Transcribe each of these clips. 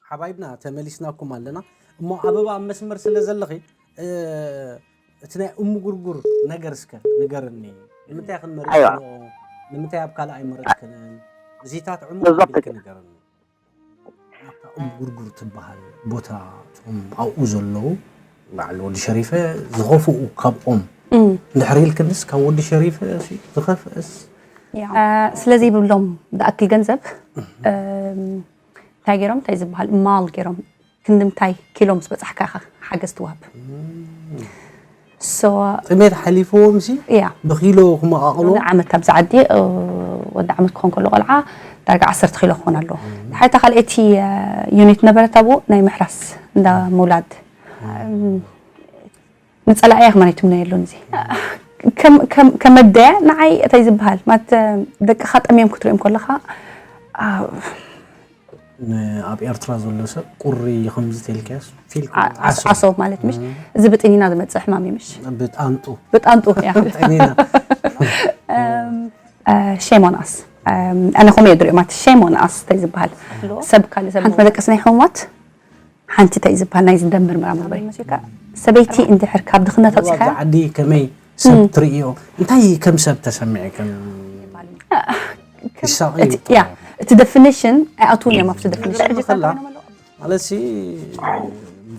ሓባይብና ተመሊስናኩም ኣለና። እሞ ኣበባ ኣብ መስመር ስለ ዘለኺ፣ እ፣ እቲ ናይ እምጉርጉር ነገር እስከ ንገርኒ። ንምንታይ ክንመርጽ ኣይዋ። ንኦ? ንምንታይ ኣብ ካልእ ኣይመረጽክንን? እዚታት ዕሙቕ بالضبط ኣቢልኪ كده. ንገርኒ። ኣብታ እምጉርጉር ትበሃል ቦታ፣ እቶም ኣብኡ ዘለዉ በዓል ወዲ ሸሪፈ ዝኸፍኡ ካብኦም እም። እንድሕር ኢልክንስ፣ ካብ ወዲ ሸሪፈ ሲ ዝኸፍእስ? ያ። እ፣ ስለዚ ይብሎም ዝኣክል ገንዘብ፣ እም። እም፣ እንታይ ገይሮም፣ እንታይ ዝበሃል ማል ገይሮም፣ ክንዲ ምንታይ ኪሎ ምስ በጻሕካ ኢኻ ሓገዝ ትወሃብ። እም። So ጥሜት ሓሊፍዎም ሲ ያ። ብኪሎ ክመቓቕሎ? ወዲ ዓመት ኣብዚ ዓዲ፣ እ፣ ወዲ ዓመት ክኾን ከሎ ቆልዓ ዳርጋ ዓሰርተ ኪሎ ክኾን ኣለዎ። እም። ድሓር እታ ካልኣይቲ፣ እ፣ ዩኒት ነበረት ኣብኡ ናይ ምሕራስ እንዳ ምውላድ። እም። እም፣ ንጸላእያ ከማን ኣይትምነየሉን እዚ። ከም፣ ከም፣ ከመደያ ንዓይ እታይ ዝበሃል፣ ማለት፣ ደቅኻ ጠምዮም ክትሪኦም ከለኻ፣ ኣ፣ ን-፣ ኣብ ኤርትራ ዘሎ ሰብ ቁሪ ከምዚ ተልካስ ፊል ዓ-፣ ዓሶ። ዓሶ ማለት ምሽ? እም። እዚ ብጥኒና ዝመጽእ ሕማም እዩ ምሽ? ብጣንጡ። ብጣንጡ፣ ያ። ጥኒና። እም፣ እ፣ shame on us። እም፣ ኣነ ከምኡ እየ ዝሪኦ፣ ማለት shame on us እንታይ ዝበሃል። ኣለዎ። ሰብ ካልእ ሰብ ሓንቲ ኣለዎ። መደቀሲ ናይ ሕሙማት፣ ሓንቲ እንታይ ዝበሃል ናይ ዝደምር ምርምር መሲልካ፣ ሰበይቲ እንድሕር ካብ ድኽነት ኣብዚ ኣውጺኻ ዓዲ ከመይ ሰብ እም። ትርእዮ? እንታይ ከም ሰብ ተሰሚዐ? ከም ከም ይሳቐ እቲ፣ እዩ። ያ፣ እቲ ደፊኒሽን ኣይኣትውን እዮም ኣብቲ ደፊኒሽን። ነገር ከላ፣ ማለትሲ፣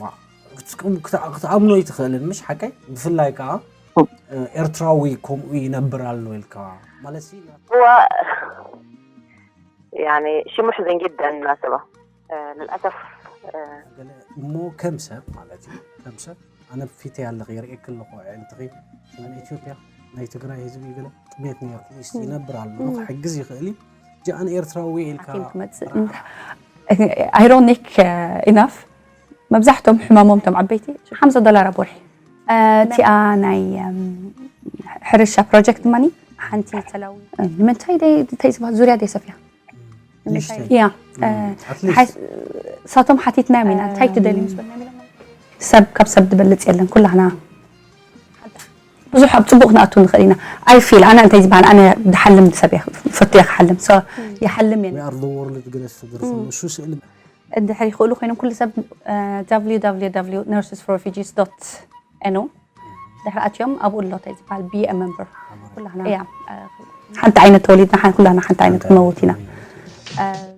ማ-፣ ክትቅም-፣ ክት-፣ ክትኣምኖ ኣይትኽእልን፣ ምሽ ሓቀይ? ብፍላይ ከኣ፣ እ፣ ኤርትራዊ ከምኡ ይነብር ኣሎ ኢልካ፣ ማለትሲ፣ هو يعني شيء محزن جدًا بالمناسبة. آه، للأسف، آه، ገለ እሞ ከም ሰብ ማለት እዩ፣ ከም ሰብ ኣነ ፊተይ ኣለኺ፣ የርእየኪ ኣለኹ ኣዕንትኺ፣ ናይ ኢትዮጵያ፣ ናይ ትግራይ ህዝቢ ገለ ጥሜት ነይሩ፣ ኢስ ይነብር ኣሎ፣ እም። ክሕግዝ ይኽእል እዩ። ጃ ኣነ ኤርትራዊ ኢልካ ሓኪም ክመጽእ። ራ-፣ እንዳ-፣ ironic enough፣ መብዛሕትኦም ሕማሞም እቶም ዓበይቲ ሓምሳ ዶላር ኣብ ወርሒ። እ፣ እቲኣ ናይ፣ እም፣ ሕርሻ ፕሮጀክት ማኒ ሓንቲ ተላዊ-፣ ንምንታይ ደይ-፣ እንታይ ዝበሃል ዙርያ ደይ ሰፍያ? ንእሽተይ። ያ፣ እም፣ እ፣ at least። ሓይ-፣ ሳቶም ሓቲትናዮም ኢና፣ እንታይ ትደልዩ ምስ በልናዮም ኢሎም፣ ሰብ ካብ ሰብ ዝበልጽ የለን፣ ኩላህና ብዙሕ ኣብ ጽቡቕ ክንኣቱ ንኽእል ኢና። I feel፣ ኣነ እንታይ ዝበሃል፣ ኣነ ድሓልም ሰብ እየ፣ ፈቱ እየ ክሓልም። So፣ እም። ይሓልም እየ። We are the world ገለ ዝተደርፈሉ፣ እም። እሱ ስእሊ። እንድሕር ይኽእሉ ኮይኖም፣ ኩሉ ሰብ፣ እ፣ www nurses for refugees dot N O ድሕሪ ኣትዮም ኣብኡ ኣሎ እንታይ ዝበሃል፣ be a member። ኩላህና፣ ያ፣ እ፣ ሓንቲ ዓይነት ተወሊድና፣ ሓን-፣ ኩላህና ሓንቲ ዓይነት ሓንቲ ዓይነት ክንመውት ኢና። ክንመውት። እ፣